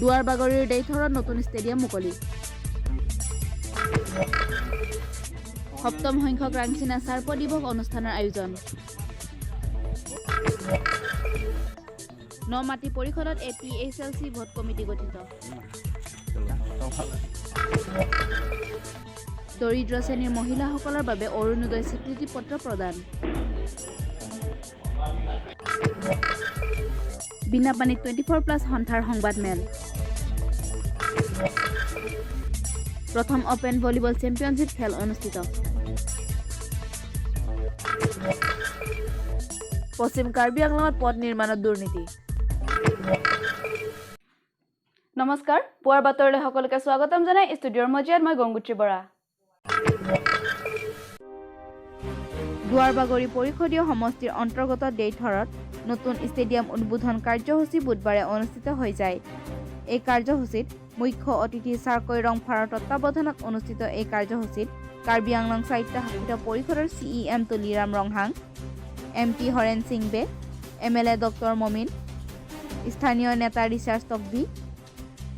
দুৱাৰবাগৰিৰ দেইথৰত নতুন ষ্টেডিয়াম মুকলি। সপ্তম সংখ্যক ৰাংচিনা চাৰ্প দিৱস অনুষ্ঠানৰ আয়োজন। নমাটি পৰিষদত এপিএইচএলচি vote committee গঠিত। দৰিদ্ৰ শ্ৰেণীৰ মহিলাসকলৰ বাবে অৰুণোদয় স্বীকৃতি পত্ৰ প্ৰদান। বিনাপানীত 24+ সন্থাৰ সংবাদমেল। প্ৰথম অপেন ভলীবল চেম্পিয়নশ্বিপ খেল অনুষ্ঠিত। পশ্চিম কাৰ্বি আংলঙত পথ নিৰ্মাণত দুৰ্নীতি। নমস্কাৰ, পুৱাৰ বাতৰিলৈ সকলোকে স্বাগতম জনাই ষ্টুডিঅ'ৰ মজিয়াত মই গংগোত্ৰী বৰা। দুৱাৰবাগৰি পৰিষদীয় সমষ্টিৰ অন্তৰ্গত দেইথৰত নতুন ষ্টেডিয়াম উদ্বোধন কাৰ্যসূচী বুধবাৰে অনুষ্ঠিত হৈ যায়। এই কাৰ্যসূচীত মুখ্য অতিথি চাৰ্কৈ ৰংফাৰৰ তত্বাৱধানত অনুষ্ঠিত এই কাৰ্যসূচীত কাৰ্বি আংলং স্বায়ত্তশাসিত পৰিষদৰ CEM Tuliram Ronghang, M P Horen Sing Bey, M L A doctor Momin, স্থানীয় নেতা ৰিচাৰ্ড টকবি,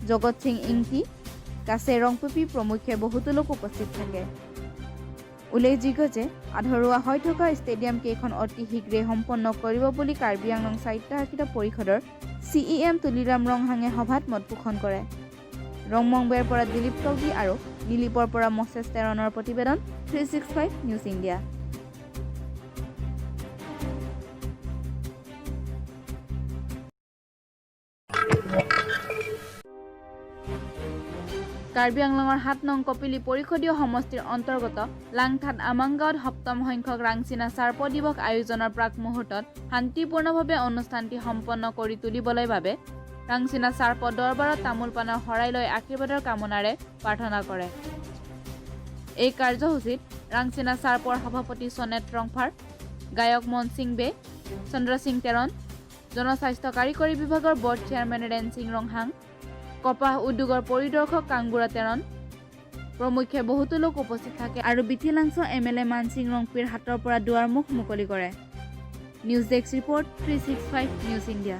জগত সিং ইংতি, কাছে ৰংপুপি প্ৰমুখ্যে বহুতো লোক উপস্থিত থাকে। উল্লেখযোগ্য যে আধৰুৱা হৈ থকা ষ্টেডিয়াম কেইখন অতি শীঘ্ৰেই সম্পন্ন কৰিব বুলি কাৰ্বি আংলং স্বায়ত্তশাসিত পৰিষদৰ চিইএম তুলিৰাম ৰংহাঙে সভাত মত পোষণ কৰে। ৰংমংবেৰ পৰা দিলীপ টকবি আৰু নীলিপৰ পৰা মছেছ টেৰণৰ প্ৰতিবেদন, 365 news India. Karbi আংলঙৰ 7 নং কপিলী পৰিষদীয় সমষ্টিৰ অন্তৰ্গত লাংথাত আমাংগাঁৱত সপ্তম সংখ্যক ৰাংচিনা চাৰ্প দিৱস আয়োজনৰ প্ৰাক মুহূৰ্তত শান্তিপূৰ্ণভাৱে অনুষ্ঠানটি সম্পন্ন কৰি তুলিবলৈ বাবে ৰাংচিনা চাৰ্প দৰবাৰত তামোল পাণৰ শৰাই লৈ আশীৰ্বাদৰ কামনাৰে প্ৰাৰ্থনা কৰে। এই কাৰ্যসূচীত ৰাংচিনা চাৰ্পৰ সভাপতি চনেত ৰংফাৰ, গায়ক মনসিং বে, চন্দ্ৰসিং তেৰণ, জনস্বাস্থ্য কাৰিকৰী বিভাগৰ বৰ্ড চেয়াৰমেন ৰেনসিং ৰংহাং, কপাহ উদ্যোগৰ পৰিদৰ্শক কাংগুৰা তেৰণ প্ৰমুখ্যে বহুতো লোক উপস্থিত থাকে আৰু বিথিলাংছ এম এল এ মানসিং ৰংপিৰ হাতৰ পৰা দুৱাৰমুখ মুকলি কৰে। News desk report, 365 news India.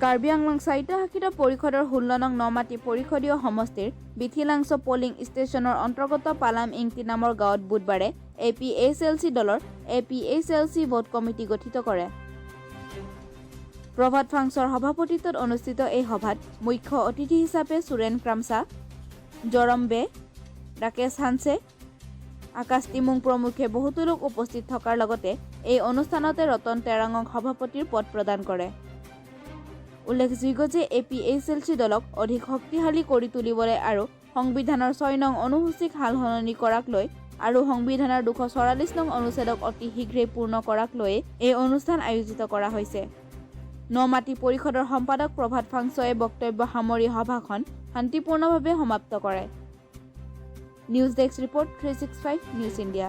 Karbi Anglong স্বায়ত্তশাসিত পৰিষদৰ 16 নং নমাটি পৰিষদীয় সমষ্টিৰ বিথিলাংছ পলিং ষ্টেচনৰ অন্তৰ্গত পালাম ইংতি নামৰ গাঁৱত বুধবাৰে এপিএইচএলচি দলৰ এপিএইচএলচি ভোট কমিটি গঠিত কৰে। প্ৰভাত ফাংচৰ সভাপতিত্বত অনুষ্ঠিত এই সভাত মুখ্য অতিথি হিচাপে সুৰেন ক্ৰামচা, জৰম বে, ৰাকেশ হানছে, আকাশ তিমুং প্ৰমুখ্যে বহুতো লোক উপস্থিত থকাৰ লগতে এই অনুষ্ঠানতে ৰতন তেৰাঙক সভাপতিৰ পদ প্ৰদান কৰে। উল্লেখযোগ্য যে এপিএইচএলচি দলক অধিক শক্তিশালী কৰি তুলিবলৈ আৰু সংবিধানৰ 6 নং অনুসূচীক সালসলনি কৰাক লৈ আৰু সংবিধানৰ 244 নং অনুচ্ছেদক অতি শীঘ্ৰেই পূৰ্ণ কৰাক লৈয়ে এই অনুষ্ঠান আয়োজিত কৰা হৈছে। নমাটি পৰিষদৰ সম্পাদক প্ৰভাত ফাংচয়ে বক্তব্য সামৰি সভাখন শান্তিপূৰ্ণভাৱে সমাপ্ত কৰে। News desk report, 365 news India.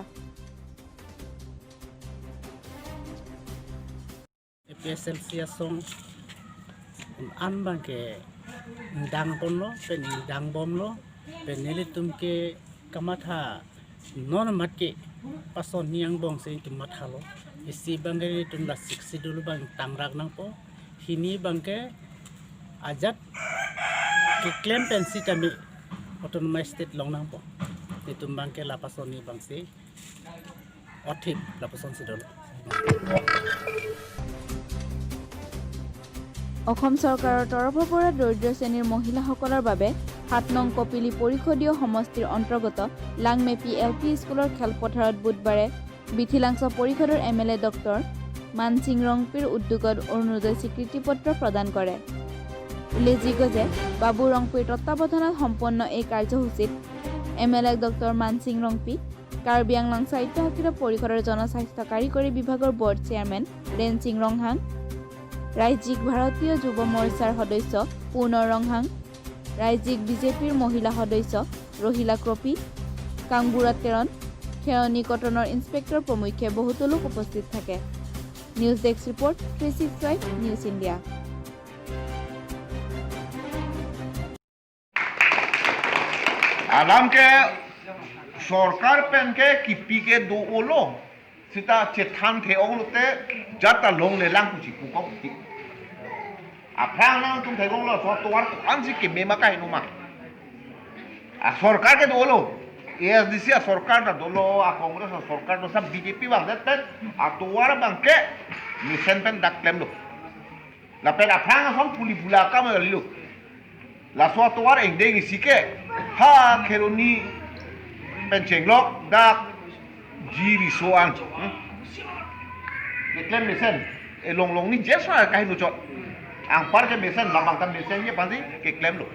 APSLC asong an bang ke dang ponlo pen dang bomlo pen nili tumke kamatha non matke pason niang bong se tum mathalo isi bangke tum la siksi dulu bang tangrak nang po hini bangke ajat ke claim pensi kami autonomous state long nang po tum bangke la pason ni bang se othip la pason si dulu। Assam চৰকাৰৰ তৰফৰ পৰা দৰিদ্ৰ শ্ৰেণীৰ মহিলাসকলৰ বাবে 7 নং কপিলী পৰিষদীয় সমষ্টিৰ অন্তৰ্গত লাংমেপি এল পি স্কুলৰ খেলপথাৰত বুধবাৰে বিথিলাংছ পৰিষদৰ M L A doctor Mansingh ৰংপিৰ উদ্যোগত অৰুণোদয় স্বীকৃতি পত্ৰ প্ৰদান কৰে। উল্লেখযোগ্য যে বাবু ৰংপিৰ তত্বাৱধানত সম্পন্ন এই কাৰ্যসূচীত M L A doctor Mansingh Rongpi, Karbi Anglong স্বায়ত্তশাসিত পৰিষদৰ জনস্বাস্থ্য কাৰিকৰী বিভাগৰ বৰ্ড চেয়াৰমেন ৰেনসিং ৰংহাং, ৰাজ্যিক ভাৰতীয় যুৱ মৰ্চাৰ সদস্য পূৰ্ণ ৰংহাং, ৰাজ্যিক বিজেপিৰ মহিলা সদস্য ৰহিলা ক্ৰপি, কাংবুৰা তেৰণ, খেৰণি কটনৰ ইন্সপেক্টৰ প্ৰমুখ্যে বহুতো লোক উপস্থিত থাকে। News desk report, 365 News India. Alam ke Sarkar পেনকে কিপি K do ওলো sita chethan the ong lote jata long le lang kuchi ku kok ti a prang na tum the gong lo so to war an si ke me ma kai no ma a Sarkar K do lo ASDC a Sarkar da dolo a Congress a Sarkar do sab BJP bang det pen a to war bang ke mission pen dak klem lo la pen a prang som puli pula ka ma lo la so to war eng deng si ke ha kheroni pen cheng lok dak jiri so an ke klem mesen e long long ni jes na kai no chot ang par ke mesen la bang ta mesen ye panzi ke klem lo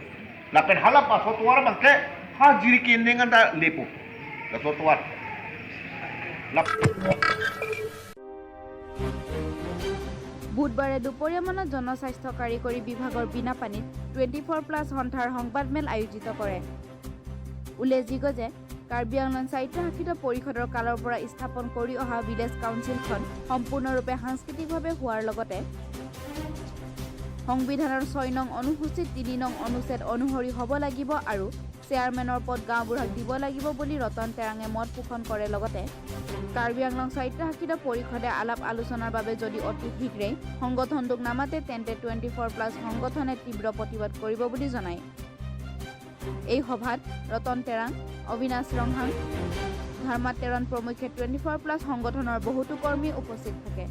la pen hala pa so to war bang ke ha jiri ke nengan ta lepo la so to war la. বুধবাৰে দুপৰীয়া মানত জনস্বাস্থ্য কাৰিকৰী বিভাগৰ বিনাপানীত 24+ সন্থাৰ সংবাদমেল আয়োজিত কৰে। উল্লেখযোগ্য যে কাৰ্বি আংলং স্বায়ত্তশাসিত পৰিষদৰ কালৰ পৰা স্থাপন কৰি অহা ভিলেজ কাউন্সিলখন সম্পূৰ্ণৰূপে সাংস্কৃতিকভাৱে হোৱাৰ লগতে সংবিধানৰ 6 নং অনুসূচীত 3 নং অনুচ্ছেদ অনুসৰি হ'ব লাগিব আৰু চেয়াৰমেনৰ পদ গাঁওবুঢ়াক দিব লাগিব বুলি ৰতন তেৰাঙে মত পোষণ কৰে। লগতে কাৰ্বি আংলং স্বায়ত্তশাসিত পৰিষদে আলাপ আলোচনাৰ বাবে যদি অতি শীঘ্ৰেই সংগঠনটোক নামাতে তেন্তে 24+ সংগঠনে তীব্ৰ প্ৰতিবাদ কৰিব বুলি জনায়। এই সভাত ৰতন তেৰাং, অবিনাশ ৰংহাং, ধৰ্মা তেৰণ প্ৰমুখ্যে 24+ সংগঠনৰ বহুতো কৰ্মী উপস্থিত থাকে।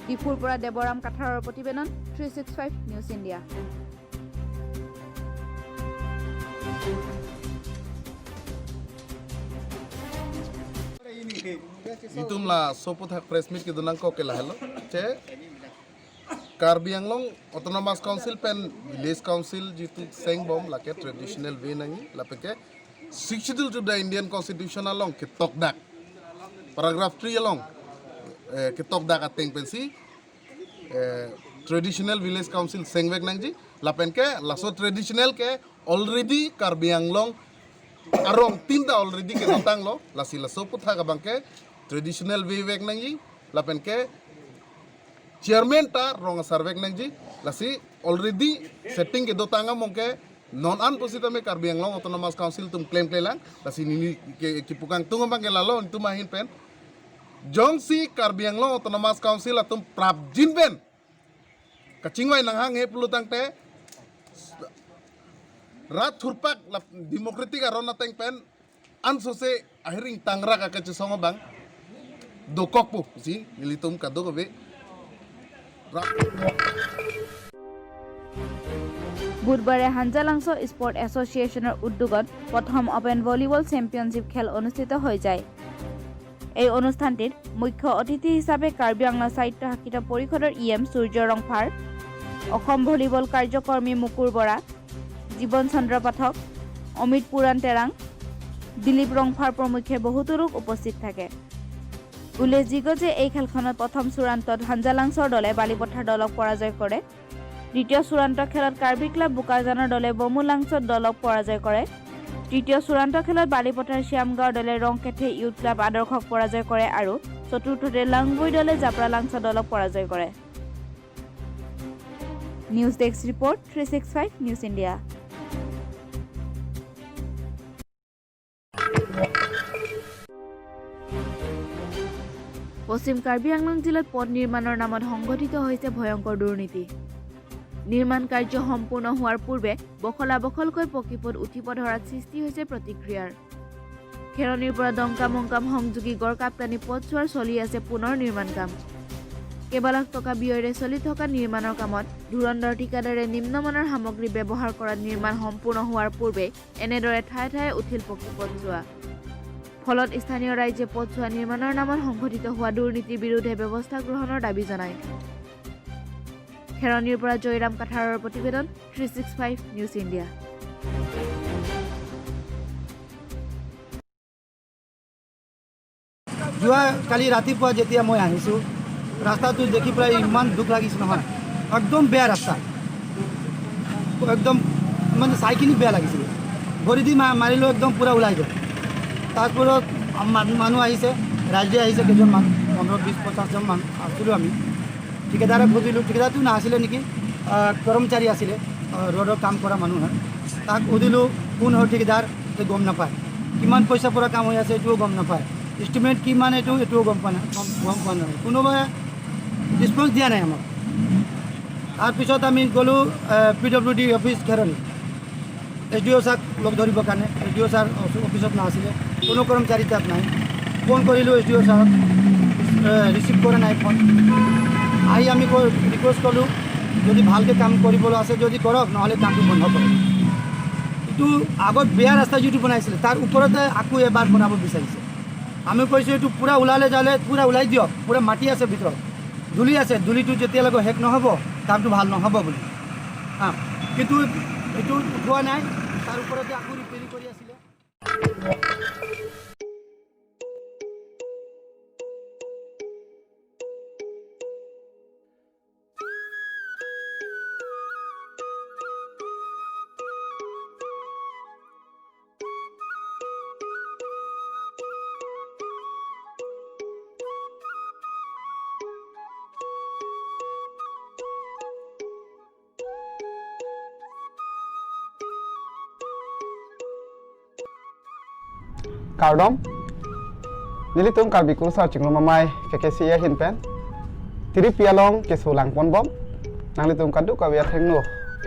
ডিফুৰ পৰা দেৱৰাম কাথাৰৰ প্ৰতিবেদন, 365 news India. Itum la sopo thak press meet ke dunang ko ke lahelo che Karbi Anglong Autonomous Council pen Village Council jitu sengbom lake traditional way nangi lapeke sixth schedule to the Indian Constitution along ke tok dak paragraph 3 along ke tok dak ateng pensi traditional village council sengvek nangji lapen ke laso traditional ke already Karbi Anglong arong tinta already ke notang lo lasi laso putha ka bangke traditional way vek nangji lapen ke chairman ta rong sarvek nangji lasi already setting ke dotanga mongke non an posita me Karbi Anglong Autonomous Council tum claim klelang lasi nini ke kipukang tungam bangke lalo intu mahin pen jong si Karbi Anglong Autonomous Council atum prabjin pen kachingwai nanghang he pulutang te rat thurpak la democratic aron nateng pen an sose ahiring tangra ka ke songo bang dokok pu si nilitum kado ko be. বুধবাৰে হাঞ্জালাংছ sport এছ'চিয়েশ্যনৰ উদ্যোগত প্ৰথম open volleyball championship খেল অনুষ্ঠিত হৈ যায়। এই অনুষ্ঠানটিত মুখ্য অতিথি হিচাপে কাৰ্বি আংলং স্বায়ত্তশাসিত পৰিষদৰ ই এম সূৰ্য ৰংফাৰ, অসম ভলীবল কাৰ্যকৰ্মী মুকুৰ বৰা, জীৱন চন্দ্ৰ পাঠক, অমিত পুৰাণ তেৰাং, দিলীপ ৰংফাৰ প্ৰমুখ্যে বহুতো লোক উপস্থিত থাকে। উল্লেখযোগ্য যে এই খেলখনত প্ৰথম চূড়ান্তত হাঞ্জালাংছৰ দলে বালিপথাৰ দলক পৰাজয় কৰে। দ্বিতীয় চূড়ান্ত খেলত কাৰ্বি ক্লাব বোকাজানৰ দলে বমুলাংছৰ দলক পৰাজয় কৰে। তৃতীয় চূড়ান্ত খেলত বালিপথাৰ শ্যামগাঁৱৰ দলে ৰংকেথে ইউথ ক্লাব আদৰ্শক পৰাজয় কৰে আৰু চতুৰ্থতে লাংবৈ দলে জাপৰালাংছ দলক পৰাজয় কৰে। News desk report, 365 News India. পশ্চিম কাৰ্বি আংলং জিলাত পথ নিৰ্মাণৰ নামত সংঘটিত হৈছে ভয়ংকৰ দুৰ্নীতি। নিৰ্মাণ কাৰ্য সম্পূৰ্ণ হোৱাৰ পূৰ্বে বখলা বখলকৈ পকী পথ উঠিব ধৰাত সৃষ্টি হৈছে প্ৰতিক্ৰিয়াৰ। খেৰণিৰ পৰা ডংকা মংকাম সংযোগী গড়কাপ্তানি পথছোৱাৰ চলি আছে পুনৰ নিৰ্মাণ কাম। কেইবালাখ টকা ব্যয়েৰে চলি থকা নিৰ্মাণৰ কামত ধুৰন্ধৰ ঠিকাদাৰে নিম্নমানৰ সামগ্ৰী ব্যৱহাৰ কৰাত নিৰ্মাণ সম্পূৰ্ণ হোৱাৰ পূৰ্বে এনেদৰে ঠায়ে ঠায়ে উঠিল পকী পথছোৱা। ফলত স্থানীয় ৰাইজে পথছোৱা নিৰ্মাণৰ নামত সংঘটিত হোৱা দুৰ্নীতিৰ বিৰুদ্ধে ব্যৱস্থা গ্ৰহণৰ দাবী জনায়। খেৰণিৰ পৰা জয়ৰাম কাথাৰৰ প্ৰতিবেদন, 365 নিউজ ইণ্ডিয়া। যোৱা কালি ৰাতিপুৱা যেতিয়া মই আহিছোঁ, ৰাস্তাটো দেখি পেলাই ইমান দুখ লাগিছে নহয়। একদম বেয়া ৰাস্তা, একদম মানে চাইখিনি বেয়া লাগিছিলে। ভৰি দি মাৰিলেও একদম পূৰা ওলাই গ'ল। তাৰপিছত মানুহ আহিছে, ৰাইজে আহিছে কেইজনমান। 15, 20, 50জনমান আছিলোঁ আমি। ঠিকাদাৰক সুধিলোঁ, ঠিকাদাৰটো নাছিলে নেকি, কৰ্মচাৰী আছিলে, ৰোডৰ কাম কৰা মানুহ হয়। তাক সুধিলোঁ কোন হয় ঠিকাদাৰ, গম নাপায়। কিমান পইচা পৰা কাম হৈ আছে এইটোও গম নাপায়। এষ্টিমেট কিমান এইটোও গম পোৱা নাই, গম পোৱা নাই। কোনোবাই ৰেচপন্স দিয়া নাই আমাক। তাৰপিছত আমি গ'লোঁ PWD office Kheroni, SDO ছাৰক লগ ধৰিবৰ কাৰণে। SDO sir অফিচত নাছিলে, কোনো কৰ্মচাৰী তাত নাই। ফোন কৰিলোঁ SDO ছাৰক, ৰিচিভ কৰা নাই ফোন। আহি আমি ৰিকুৱেষ্ট কৰিলোঁ, যদি ভালকৈ কাম কৰিবলৈ আছে যদি কৰক, নহ'লে কামটো বন্ধ কৰক। এইটো আগত বেয়া ৰাস্তা যিটো বনাইছিলে তাৰ ওপৰতে আকৌ এবাৰ বনাব বিচাৰিছে। আমি কৈছোঁ এইটো পূৰা ওলালে যালে পূৰা ওলাই দিয়ক, পূৰা মাটি আছে ভিতৰত, ধূলি আছে, ধূলিটো যেতিয়ালৈকে শেষ নহ'ব কামটো ভাল নহ'ব বুলি। হা, কিন্তু এইটো উঠোৱা নাই, তাৰ ওপৰতে আকৌ ৰিপেয়াৰিং কৰি আছিলে। Kardom nilitum karbi kursa chinglo mamai kekesi ya hinpen tiri pialong kesu langpon bom nanglitum kadu kawia thengno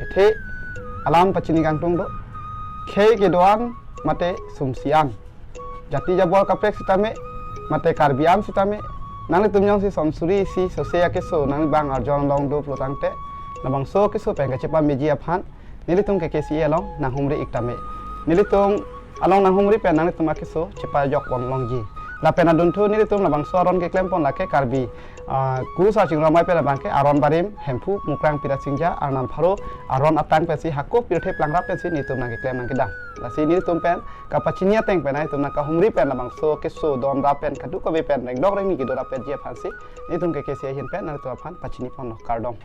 ethe alam pachini gangtung do khe ke doang mate sumsiang jati jabor kaprek sitame mate karbiam sitame nanglitum nyong si somsuri si sosea kesu nang bang arjon long do plotangte nabang so kesu pengka chepa meji aphan nilitum kekesi along nahumri iktame nilitum along nahumri pen nang tumake so chepa jok pon longji la pena duntu ni tum labang so aron ke klem pon lake karbi ku sa chingro mai pena bangke aron barim hempu mukrang pira singja arnam pharo aron atang pesi hakko pirthe plangra pesi ni tum nang ke klem nang ke dam la si ni tum pen ka pachinia teng pen ai tum na ka humri pen labang so ke so don ra pen khadu ko be pen reng dok reng ni ki dora pen ji phansi ni tum ke ke se hin pen nang tu phan pachini pon kardom.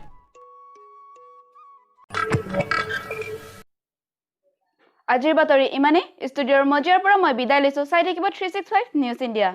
আজিৰ বাতৰি ইমানেই। ষ্টুডিঅ'ৰ মজিয়াৰ পৰা মই বিদায় লৈছোঁ। চাই থাকিব 365 নিউজ ইণ্ডিয়া।